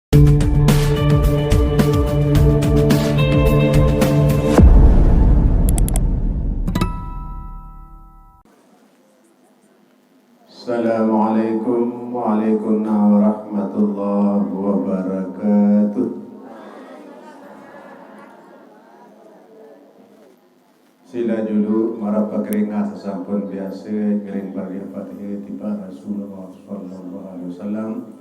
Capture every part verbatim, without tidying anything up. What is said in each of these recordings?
Assalamualaikum warahmatullahi wabarakatuh. Sila julu marap pakeringat sasampun biasa ngiring Fatihah timpal Rasulullah sallallahu alaihi wasallam.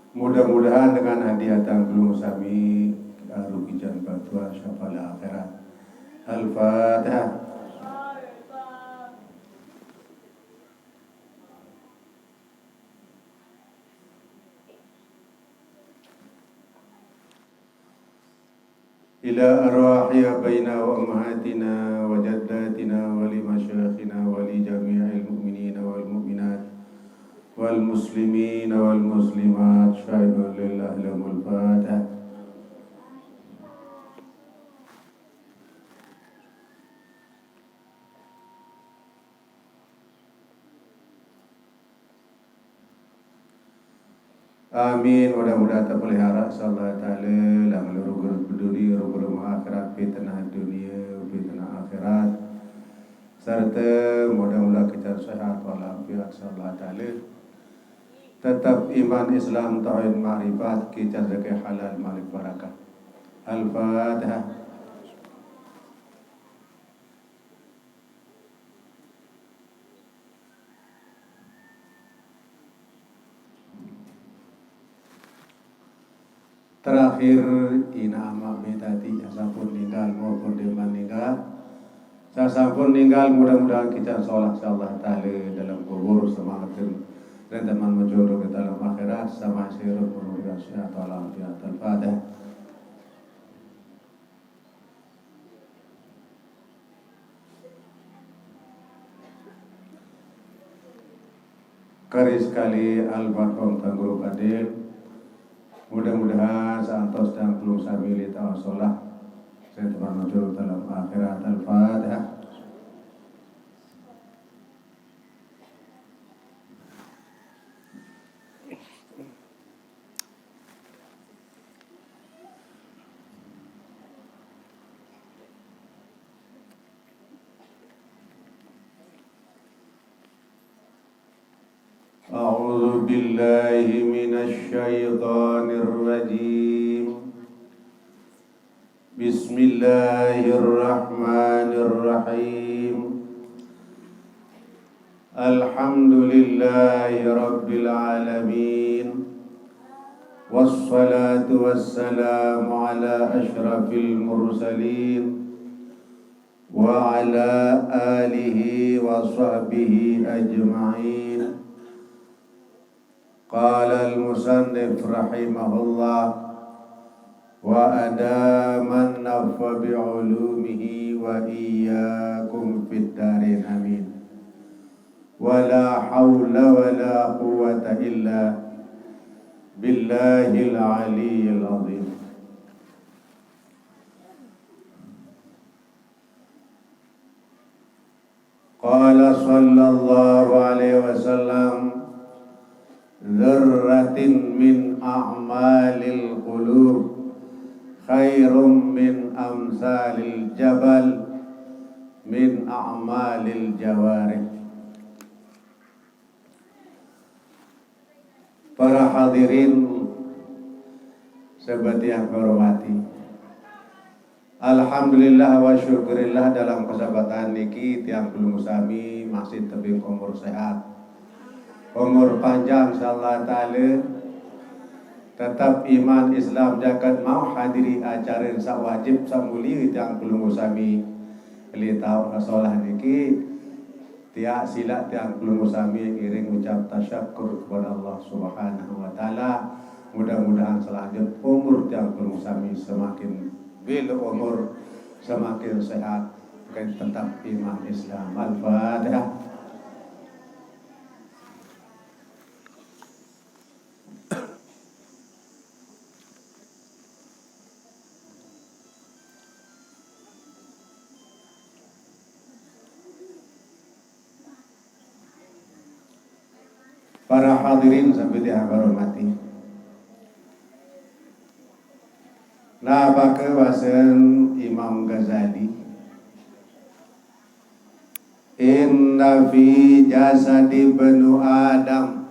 Mudah-mudahan dengan hadiah tang belum sami aruh kican bantuan syafaat akhirat. Al-Fatihah. إلى أرواح آبائنا وأمهاتنا وجداتنا ولمشايخنا ولجميع المؤمنين والمؤمنات والمسلمين والمسلمات. شهد أن لا إله إلا الله. الفاتحة. Amin. Mudah-mudahan terpelihara insyaallah taala dalam rugur dunia, rugur akhirat, fitnah dunia, fitnah akhirat. Serta mudah-mudahan kita sehat walafiat insyaallah taala. Tetap iman, Islam, tauhid, makrifat, kita rezeki halal, malik barakah. Al-Fatihah. Terakhir, ina ama minta ti sampun ninggal maupun demen ninggal. Sasampun ninggal, mudah-mudahan kita solah insyaallah taala dalam kubur, semakin dan teman menjodoh ke dalam akhirat, sama sirup mudah-mudahan sehat walafiat. Al-Fatihah. Kari sekali almarhum Tuan Guru Fadil. Mudah-mudahan saantos tang belum sami lita solah. Saya teman muncul dalam akhirat. Al-Fatihah. أعوذ بالله من الشيطان الرجيم. بسم الله الرحمن الرحيم. الحمد لله رب العالمين. والصلاة والسلام على أشرف المرسلين وعلى آله وصحبه أجمعين. قال المصنف رحمه الله: وأدام النفع بعلومه وإياكم في الدارين، آمين. ولا حول ولا قوة إلا بالله العلي العظيم. قال صلى الله عليه وسلم: ذرة من أعمال القلوب خير من أمثال الجبل من أعمال الجوارح. Para hadirin sing tiang hormati. Alhamdulillah wa syukurillah, dalam kesempatan niki tiang belum sami masih tebing umur sehat. Umur panjang insyaallah taala. Tetap iman Islam jagat mau hadiri acara sawajib samuli tiang belum sami. Beli tahu solah niki. Tiang sila tiang pelungguh sami ngiring ucap tasyakur kepada Allah Subhanahu wa Ta'ala. Mudah-mudahan selanjut umur tiang pelungguh sami semakin bila umur semakin sehat, semakin tetap iman Islam. Al-Fatihah. Para hadirin sami tiang hormati. Nah, pake basen Imam Ghazali, "Inna fi jasadi benu Adam,"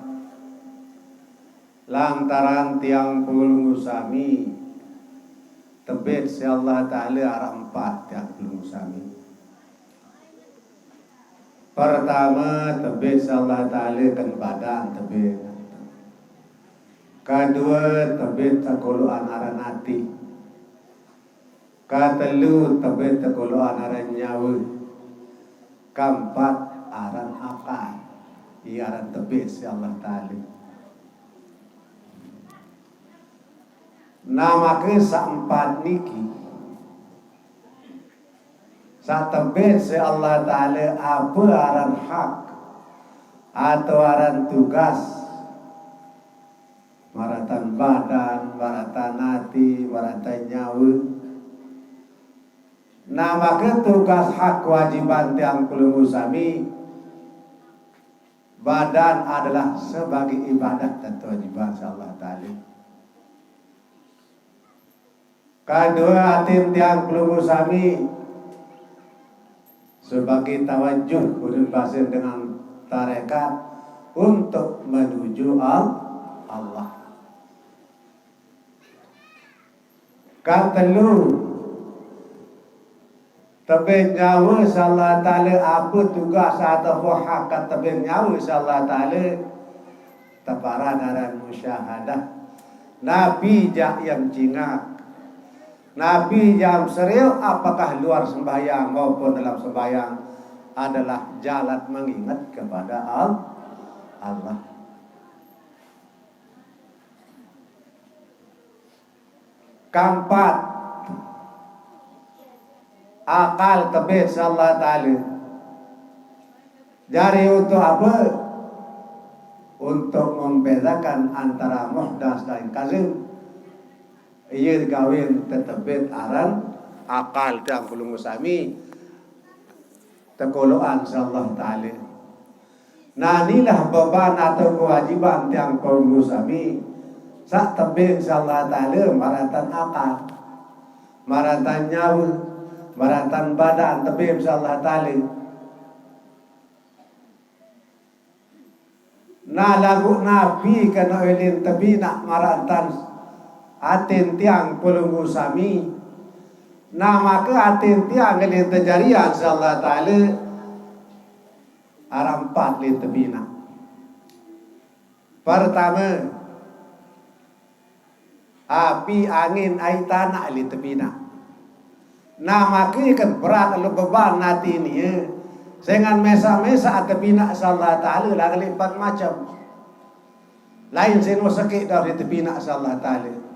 lantaran tiang pelungguh sami tebit si Allah Taala araq empat tiang pelungguh sami. Pertame, tebit si Allah Taala ken badan tebit. Kedue, tebit sekoloan aran ati. Ketelu, tebit sekoloan aran nyawe. Keempat, aran akal. Ie aran tebit si Allah Taala. Nah, make saq empat niki, saq tebit siq Allah Taala, ape aran hak atau aran tugas, maraq tan badan, maraq tan ati, maraq tan nyawe. Nah, make tugas hak kewajiban tiang pelungguh sami, badan adalah sebagai ibadah dan kewajiban siq Allah Taala. Kedue, atin tiang pelungguh sami sebagai tawajuh, ulun basen dengan tarekat, untuk menuju Al-, Allah. Ketelu, tebit nyawe siq Allah Taala, ape tugas atau hak tebit nyawe siq Allah Taala? Teparan aran musyahadah. Napi jaq ie cingak? Napi jaq serioq, apakah luar sembahyang maupun dalam sembahyang, adalah jalan mengingat kepada Al-, Allah. Keempat, akal tebit siq Allah Taala. Jari untuk ape? Untuk membedakan antara muhdas dan kazim. Ie gawen tetebit aran akal tiang pelungguh sami, tekoloan siq Allah Taala. Nah, inilah beban atau kewajiban tiang pelungguh sami, saq tebit siq Allah Taala, maraq tan akal, maraq tan nyawe, maraq tan badan tebit siq Allah Taala. Nah, laguq napi kene ulin tebinaq maraq tan atin tiang pelungguh sami? Nah, make atin tiang ulin tejarian siq Allah Taala, araq empat ulin tebinaq. Pertame, api, angin, aiq, tanaq ulin tebinaq. Nah, make ken berat lalo beban ati nie, sengaq mesaq-mesaq tebinaq siq Allah Taala, lalo leq empat macem. Lain seno sekeq dait tebinaq siq Allah Taala.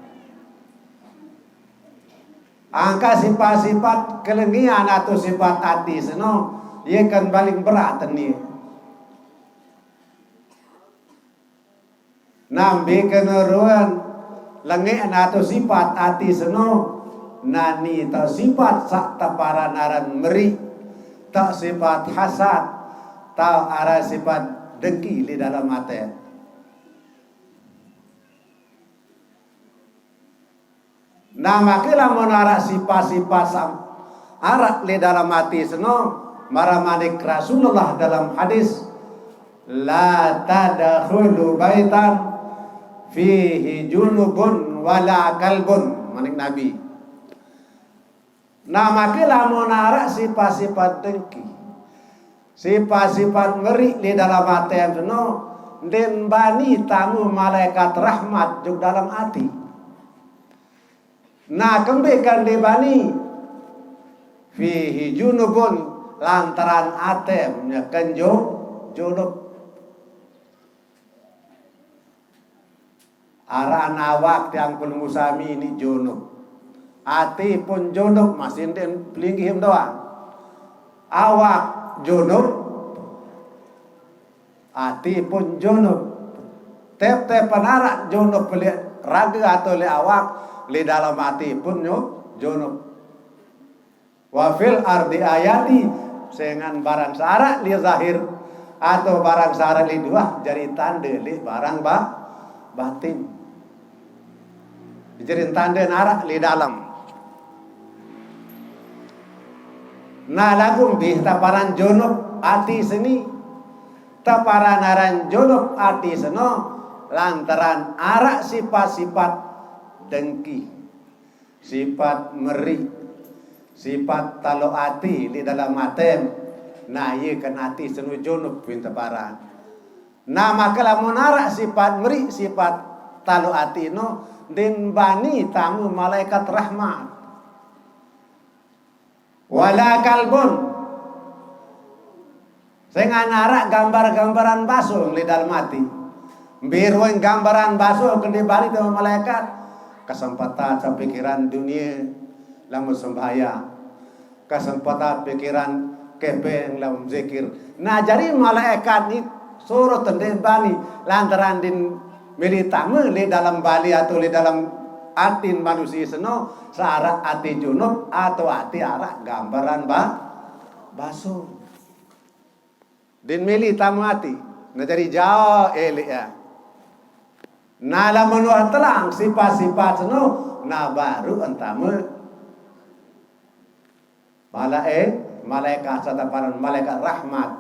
Angkaq sipat-sipat kelengian atau sipat ati seno, ie ken paling berat nie. Nambi keneruen lengeq atau sipat ati seno, nani tau sipat saq teparan aran meriq, tau sipat hasad, tau aran sipat dengki leq dalem ate. Nah, make lamun araq sipat-sipat sam-, araq leq dalem ati seno, maraq manik Rasulullah dalem hadis, "La tadkhulu baitan fihi junubun wala kalbun," manik Nabi. Nah, make lamun araq sipat-sipat dengki, sipat-sipat meriq leq dalem atem seno, ndeqn bani tame malaekat rahmat jok dalem ati. Nah, kembeqkan ndeq bani? Fihi junubun, lantaran atemne ken ju-, junub. Aran awak tiang pelungguh sami ni junub. Ati pun junub, masih ndeqn pelinggih doang. Awak junub, ati pun junub. Tep-tepen araq junub leq rage atau leq awak, leq dalem ati pun nyu-, junub. Wa fil ardi ayati, sengaq barang saq araq leq zahir atau barang saq araq leq luah jari tande leq barang ba-, batin. Jari tande araq leq dalem, Nah, laguq mbe teparan junub ati seni. Teparan aran junub ati seno lantaran araq sipat-sipat dengki, sipat meri, sipat taloq ati leq dalem aten. Nah, ie gen ati seno junub win teparan. Nah, make lamun araq sipat meri, sipat taloq ati no, ndeqn bani tame malaekat rahmat. Wala kalbun. Sengaq araq gambar-gambaran basong leq dalem ati. Mbe ruen gambaran basong gen ndeq bani tame malaekat. Kesempetan sepikiran dunie lamun sembahyang. Kesempetan pikiran kepeng lamun zikir. Nah, jari malaekat ni suruh tende bani lantaran ndeqn mele tame leq dalem bale atau leq dalem atin manusie seno, searaq ati junub atau ati araq gambaran ba-, basong. Ndeqn mele tame ati. Nah, jari jaoq eleq, ya. Nah, lamun wah telang sipat-sipat seno, nah, baruq entame malae-, malaekat saq teparan malaekat rahmat.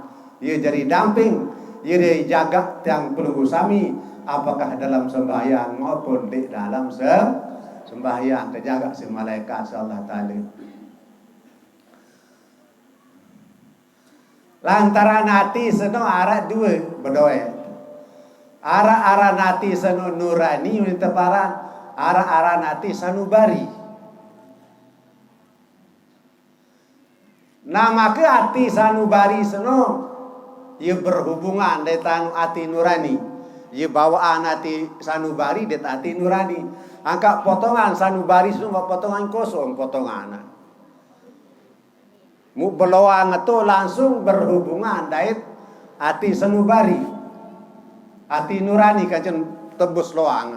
Ie jari damping, ie jari jagaq tiang pelungguh sami, apakah dalam sembahyang maupun ndeq dalam sem-, sembahyang, tejagaq siq malaekat siq Allah Taala. Lantaran ati seno araq due bedoe. Araq aran ati seno nurani, unin teparan, araq aran ati sanubari. Nah, make ati sanubari seno, ie berhubungan dait anu ati nurani. Ie bawaan ati sanubari dait ati nurani. Angkaq potongan sanubari seno, angkaq potongan kosong potonganne. Muq beloang eto langsung berhubungan dait ati sanubari. Ati nurani kancen tebus loang.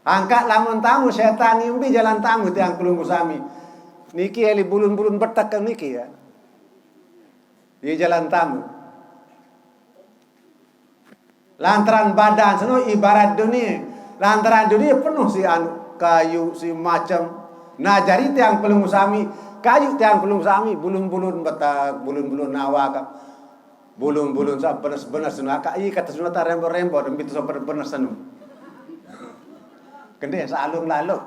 Angkaq lamun tame setan, mbe jalan tame tiang pelungguh sami. Niki eli bulun-bulun betek niki, ya. Ie jalan tame. Lantaran badan seno ibarat dunie. Lantaran dunie penuh siq anu, kayuq siq macem. Nah, jari tiang pelungguh sami, kayuq tiang pelungguh sami, bulun-bulun betek, bulun-bulun nawak, bulun-bulun saq benes-benes seno, angkaq ie kate seno tarembo-rembo, demi saq benes-benes seno. Kendih saq alum lalu.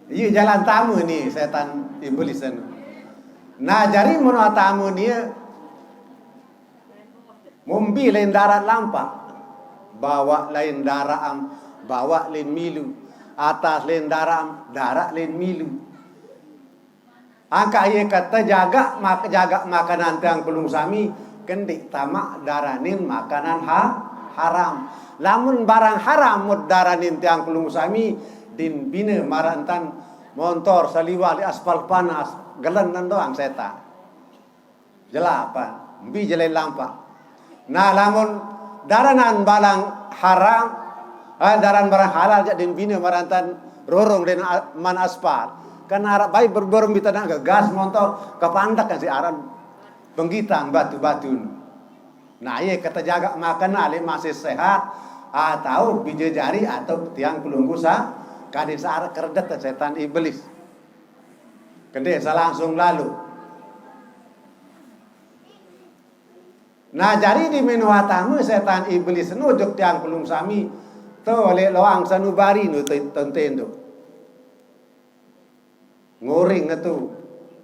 Ie jalan tame ni setan iblis eno. Nah, jari meno tame ni, mumbi lain darat lampaq, bawaq lain daraq am, bawaq lain milu, atas lain daraq am, daraq lain milu. Angkaq ie kate jagaq mak-, jagaq makanan tiang pelungguh sami, kendiq tamaq daranin makanan ha-, haram. Lamun barang haram mut daranin tiang pelungguh sami, din bine maraq ntan montor seliwah leq aspal panas, gelenan doang setan. Jelapan, mbi jelai lampaq. Nah, lamun daranan barang haram, eh, daran barang halal jaq din bine maraq ntan rorong den a-, man aspal. Kan araq bae ber-, berembi tenaq gegas montor, kepandek kan siq aran penggitan batu-batu. Nah, ie kete jagaq makan aleq masih sehat, atau bije jari atau tiang pelungguh sa-, kadin saq araq keredet setan iblis. Kendiq saq langsung lalo. Nah, jari di meno atame setan iblis eno ojok tiang pelungguh sami, to leq loang sanubari no te-, tentendoq. Ngoring eto.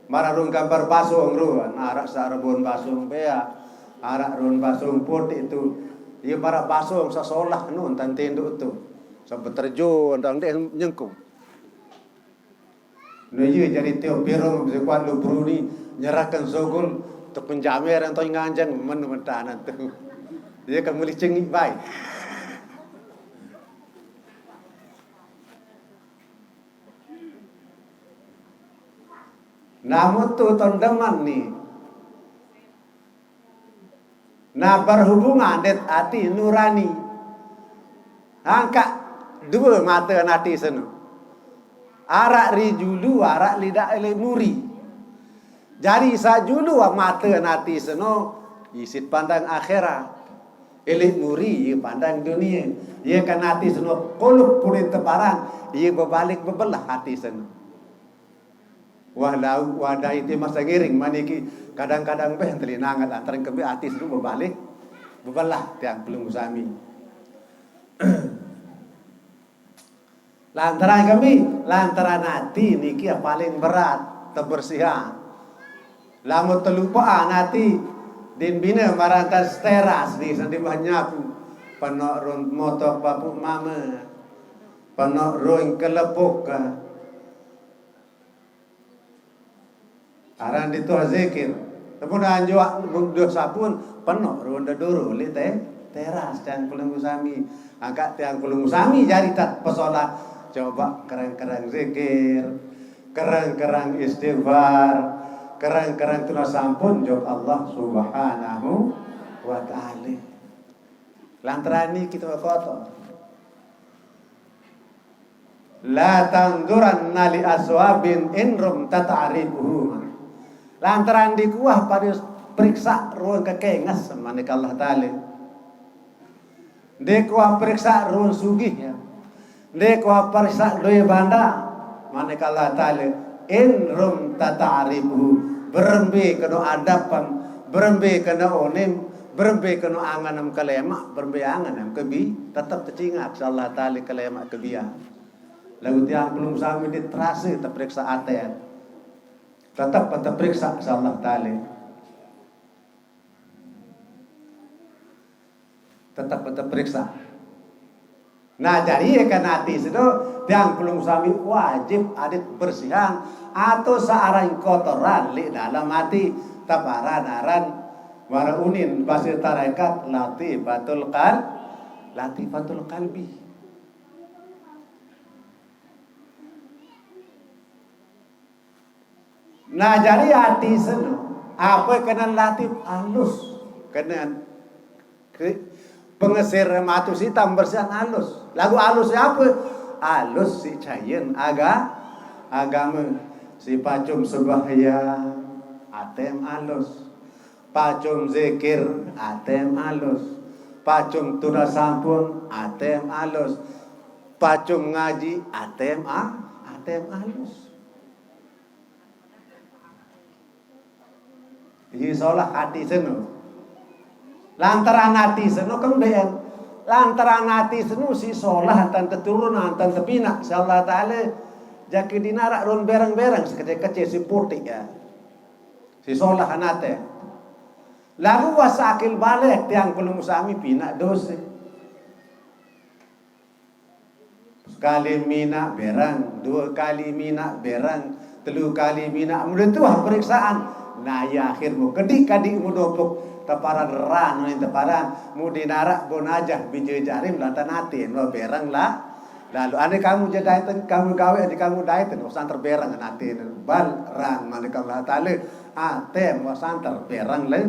Maraq ruen gambar basong ruen, araq saq rebon basong beaq, araq ruen basong poteq tu. Ie maraq basong saq solah eno tentendoq tu. Saq beterjun, ndaq ndeq nyengkung. No ie jari tiup birung, sekuat lu beruni, nyerahken sugul, tukun jamer yang toy nganjeng, men mentanan tu. Ie kan meli cengiq bae. Namun tu ton demen ni. Nah, berhubungan dait ati nurani. Angkaq due mate ati seno. Araq ri julu, araq leq da-, leq muri. Jari sajulu mate ati seno, isit pandang akhirat. Elik muri ye pandang dunie. Ye kan ati seno koluk pulin tebarang, ye bebalik bebelah ati seno. Wah lau, wah dai ti masa ngiring maniki. Kadang-kadang beh telinangan lantaran kembe ati seno bebalik bebelah tiang pelungguh sami. Lantaran kami, lantaran ati niki yang paling berat tebersihan. Lamun telupaan ati, din bina marantas teras di sandi nyapu. Penok run motor papu mama. Penok run kelepuk. Aran dituah zikir. Tepun anjuak duh sapun, penok ruan daduru li te teras tiang pelungguh sami. Angkat tiang pelungguh sami jari tat pesolah. Coba kerang-kerang zikir, kerang-kerang istighfar, kerang-kerang tuna sampun jawab Allah Subhanahu wa Ta'ala. Lantaran ni kita kotor. La tanzuranna li aswabin in rum tata'rifuhu. Lantaran dikuah pada periksa ruang kekengas manik Allah Ta'ala. Dikuah periksa ruang sugih ya. Dikuah periksa doi banda manik Allah Ta'ala. In rum tata'rifuhu. Berembe kena adapan, berembe kena onim, berembe kena anganem kelemak, berembe anganem kebi, tetap tecingak Allah Ta'ala kelemak kebia. Lagu tiang pelungguh sami di terasa teperiksa ate. Tetap teperiksa Allah Ta'ala. Tetap teperiksa. Nah, jari kan ati seno tiang pelungguh sami wajib adit bersihan atau searang kotoran li dalam ati. Taparan aran wara unin basa tarekat latifatul qal latifatul qalbi. Nah, jari ati seno, apa kena latif alus, kena ke, pengesir matu sitam bersihan alus. Lagu alus siapa? Alus si cayen aga agama. Si pacum sembahyang atem alus. Pacum zikir atem alus. Pacum tuna sampun atem alus. Pacum ngaji atem a atem alus. Isi solah ati seno. Lantaran ati seno kembeen. Lantaran ati seno si solah antan teturun antan tepinak si Allah Ta'ala. Jaki dinarak run bereng-bereng sekecil-kecil si putik ya. Si solah anate. Lalu wasa akil balik tiang pelungguh sami pinak dosa. Sekali mina berang, dua kali mina berang, telu kali mina. Mudah tuah periksaan. Nah, ya akhir mu kedik-kadik mu dopuk teparan ran, ni teparan mu dinarak bonajah biji jarim latan atin lo berang lah. Lalu ane kamu je daiten, kamu gawe aja kamu daiten, usan terberang atin bal ran manik Allah Ta'ala. Atem usan terberang le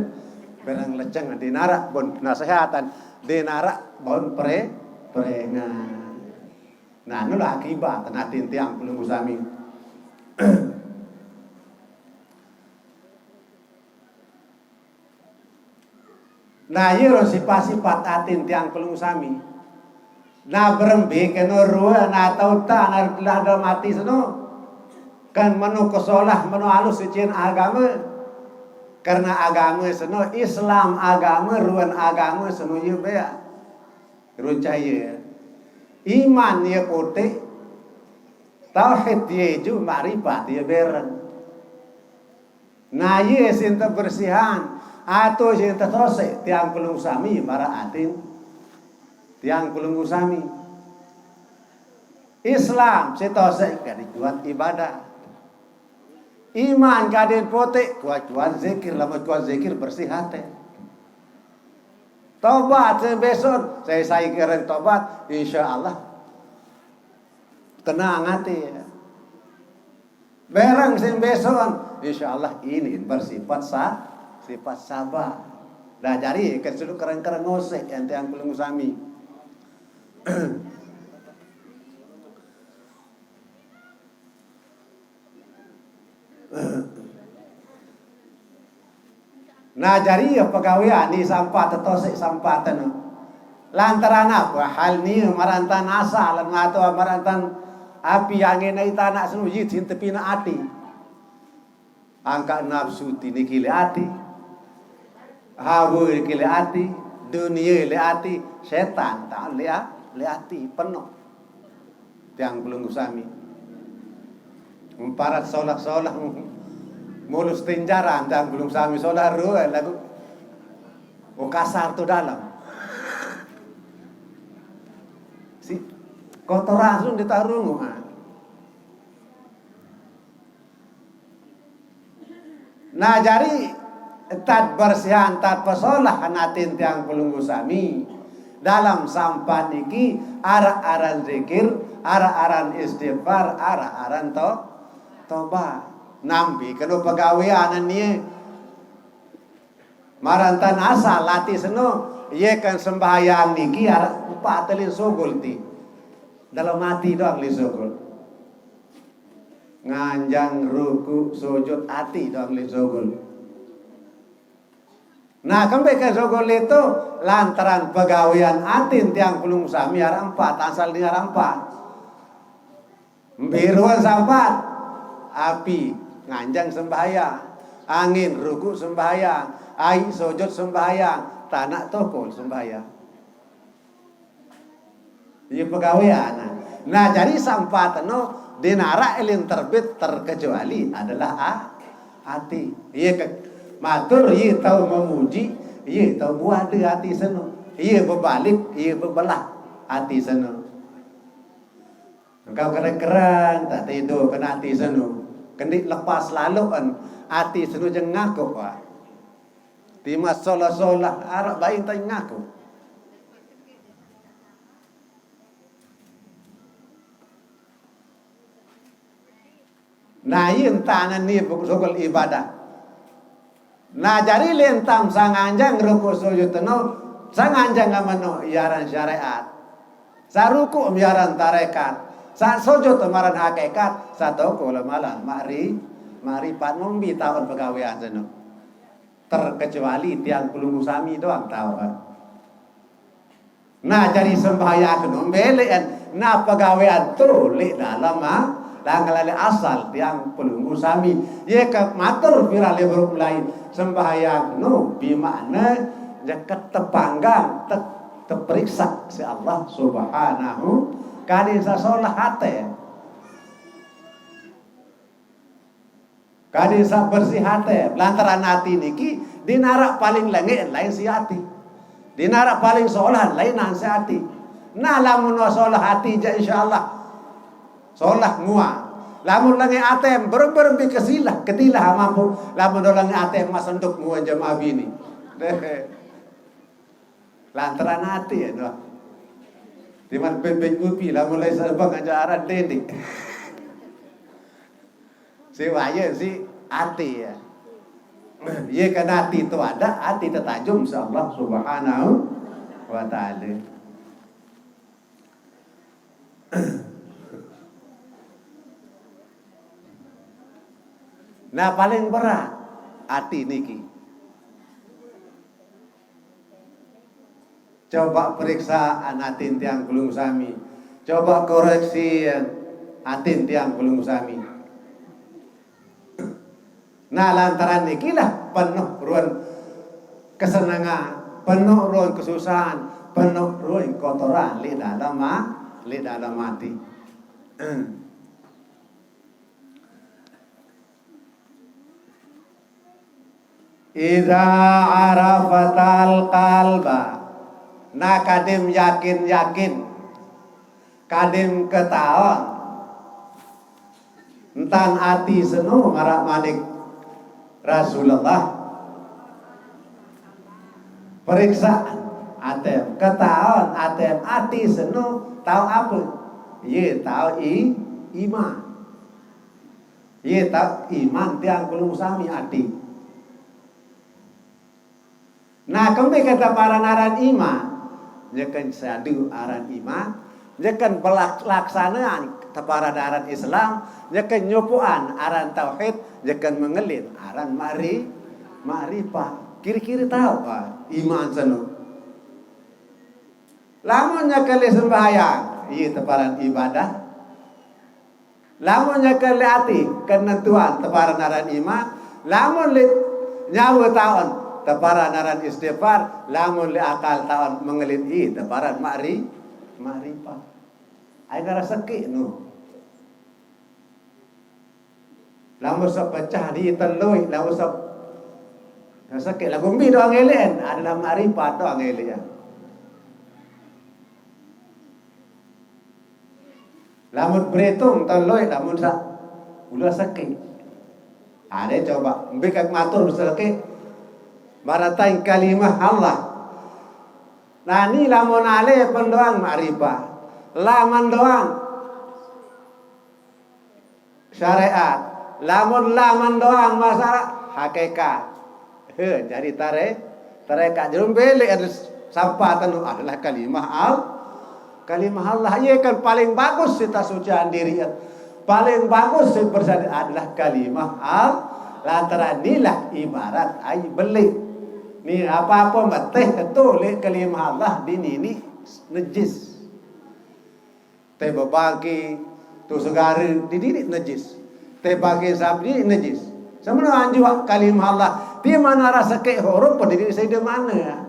berang leceng dinarak bon nasehatan. Dinarak bon pre prengan. Nah, nulah akibat natin tiang pelungguh sami. Nah, iya ro sifat-sifat atin tiang pelungguh sami. Nah, berembe kena rua, nah, tau ta, nah, lah dalam ati seno. Kan menu kesolah, menu alus sicin agama. Karena agama seno, Islam agama, ruan agama seno iya bea. Ruan cahaya. Iman iya putih, tauhid iya ijo, makrifat iya bereng. Nah, iya sin tebersihan, atau sin tetosek, tiang pelungguh sami, bara atin, tiang pelungguh sami. Islam, si tosek, kadi kuat ibadah. Iman kadin pote, kuat-kuat zikir, lama kuat zikir bersih hati. Tobat sing beson, saya saya keren tobat, insya Allah tenang hati. Berang sing beson, insya Allah ini bersifat sa, sifat sabar. Dah jari ke sulu keren-keren ngosek yang tiang pelungguh sami. Nah, jari iye pegawean ni sampat tetosek sampat anu. Lantaran apa? Hal ni marantan asal, lan atau marantan api angin ai tanak senu, iye tepina ati. Angkat nafsu ti niki le ati. Hawa niki le ati. Dunia le ati. Setan tak le a-, le ati. Penuh. Tiang pelungguh sami. Memparat solah-solah. Mulus tinjaran tiang pelungguh sami. Solah rua lagu. Oh, kasar tu dalam. Si kotoran sun ditarungu, ha. Nah, jari tad bersihan, tad pesolah atin tiang pelungguh sami. Dalam sampan niki, arak aran zikir, arak aran istighfar, arak aran to-, tobat. Nampi kena pegawean nie. Marantan asal ati seno, iye kan sembahyang niki arak empat lin sugul ti. Dalam ati doang lin sugul. Nganjang ruku sujud ati doang lin sugul. Nah, kembe ke sugul itu lantaran pegawean atin tiang pelungguh sami arak empat, asal ni arak empat. Mbiruan sampat, api nganjang sembahyang, angin ruku sembahyang, ai sujud sembahyang, tanak tokol sembahyang. Iye pegawean. Nah, jari sampat eno dinarak lin terbit terkecuali adalah a-, ati. Iye ke-, matur, iye tau memuji, iye tau buade ati seno. Iye bebalik, iye bebelah ati seno. Engkau kereng-kereng, tak tidur kena ati seno. Kendi lepas lalu en, ati seno jeng ngaku, wah. Timas solah-solah, arak bain tak ngaku. Nah, iye entanan ni sugul ibadah. Nah, jari lentam sanganjang ruku sujud teno, sanganjang amano iaran syariat. Saruku miaran tarekat. Sa sujud maran hakikat, satoko lemalan mari, mari pat mumbi taun pegawean seno. Terkecuali tiang pelungguh sami doang tau, kan. Nah, jari sembahyang keno mbelek, kan. Nah, pegawean tu lek dalam, ha, langgalale asal tiang pelungguh sami. Ye ke matur pirale beruk mulai sembahyang no bimakna jeket tepanggang, te-, teperiksa si Allah Subhanahu, kadi sa solah ate. Kadi sa bersih ate, lantaran ati niki dinarak paling lenge lain si ati. Dinarak paling solah lain nan si ati. Nah, lamun solah ati ja, insyaallah solah mua. Lamun lenge ate, berber bi kesilah, ketilah mampu. Lamun lenge ate, masenduk mua jamaah bini. Deh. Lantaran ati ya, doh. Timan pepeng upi, lamun lai sabang aja aran dende. Si waya si ati ya. Ye kan ati tu ada, ati tetajum si Allah Subhanahu wa Ta'ala. Nah, paling berat ati niki. Coba periksa atin tiang pelungguh sami. Coba koreksi atin tiang pelungguh sami. Nah, lantaran nikilah penuh ruan kesenangan, penuh ruan kesusahan, penuh ruan kotoran li dalam, ha, li dalam ati. Idza arafatal qalba, nah, kadim yakin-yakin, kadim ketaon, entan ati senu marak manik Rasulullah. Periksa atem, ketaon atem, ati senu tau apa? Ye tau i-, iman. Ye tau iman tiang pelungguh sami ati. Nah, kembe kata paran aran iman? Nyeken sadu aran iman, nyeken pelak-, laksanaan teparan aran Islam, nyeken nyopoan aran tauhid, nyeken mengelin aran ma'ri-, ma'rifat. Kira-kira tau, ah, iman seno. Lamun nyekel sembahyang, iye teparan ibadah. Lamun nyekel ati, kenentuan, teparan aran iman. Lamun leq nyawe taon, teparan aran istighfar. Lamun leq akal taon, mengelit, iye teparan makri-, makrifat. Ai nara sekeq no. Lamun sepecah di teloi, lamun sep-, sekeq lagu mbi doang eleqen, adalah makrifat doang eleqen. Lamun beritung teloi, lamun sa-, ulah sekeq. Ade coba, mbi kak matur sekeq. Baratain kalimah Allah. Nani lamun ale pen doang makrifat. Laman doang syariat. Lamun laman doang masalah hakikat. He, jadi tare-, tarekat. Jero mbe leq ade sampatan adalah kalimah Al-, kalimah Allah. Iye kan paling bagus siq tesucian diriq. Paling bagus siq bersih adalah kalimah Al-, lantaran nilah ibarat ai beleq. Ni apa-apa meteh tetu leq kalimah Allah dininiq nejis. Te bebangke, tu segare, didiriq nejis. Te bangke sap diriq nejis. Semeno anjuaq kalimah Allah. Timaq nara sekeq huruf, pe diriq side mane.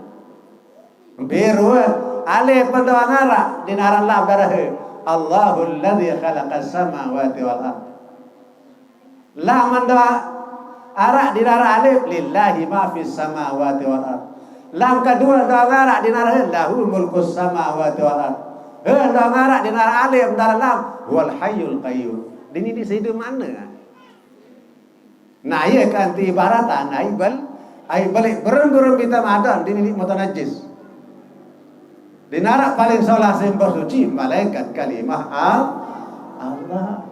Mbe rue, ale pen doang araq, dinara lam darahe. Allahul ladzi khalaqas samawati wal ard. Lam endo araq dinara alif, lillahi ma fis samawati wal ard. Lam kedue endo araq dinara he, lahu mulkus samawati wal ard. He endo araq dinara alif, dinara lam, huwal hayyul qayyum. Dininiq side mane? Nah, iye kan ti ibarat, nah, ai bel-, ai beleq berem-berem bite madon, dininiq mutanajis. Dinara paling solah sembah suci, malaikat kalimah Al-, Allah.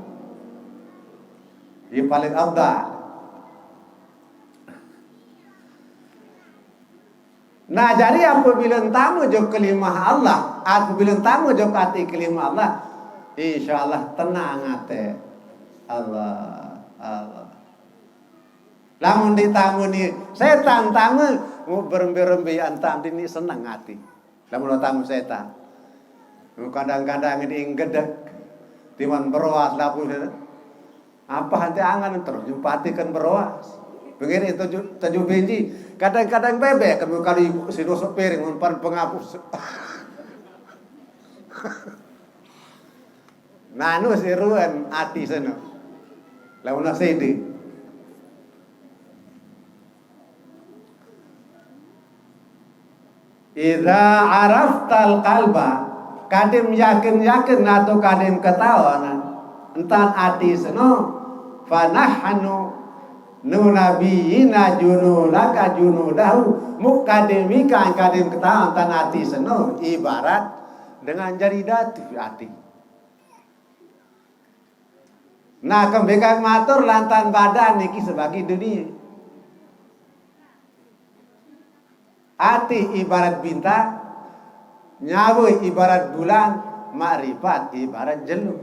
Ie paling afdal. Nah, jari apabile tame ojok kalimah Allah, apabile tame ojok ati kalimah Allah, insyaallah tenang ate. Allah, Allah. Lamun ndeq tame ni setan tame, mu berembe-rembe antam dini seneng ati. Lamun tame setan. Kadang-kadang ini gedek. Timan beroas lapuq. Apa ante angen terus nyumpatiken beroas. Pengen itu ju-, tujuh biji. Kadang-kadang bebek kan kali ibu si nusuk piring umpan penghapus. Nanu si ruen ati seno. Lamun sidi. Idza araftal qalba, kadim yakin-yakin atau kadim ketaon, entan ati seno, fanahnu nunabiyina junudaka junudahu, mu kadim ikan kadim ketaon entan ati seno, ibarat dengan jari datu ati. Nah, kembekan matur lantan badan niki sebagi dunie. Ati ibarat bintang, nyawe ibarat bulan, makrifat ibarat jelo.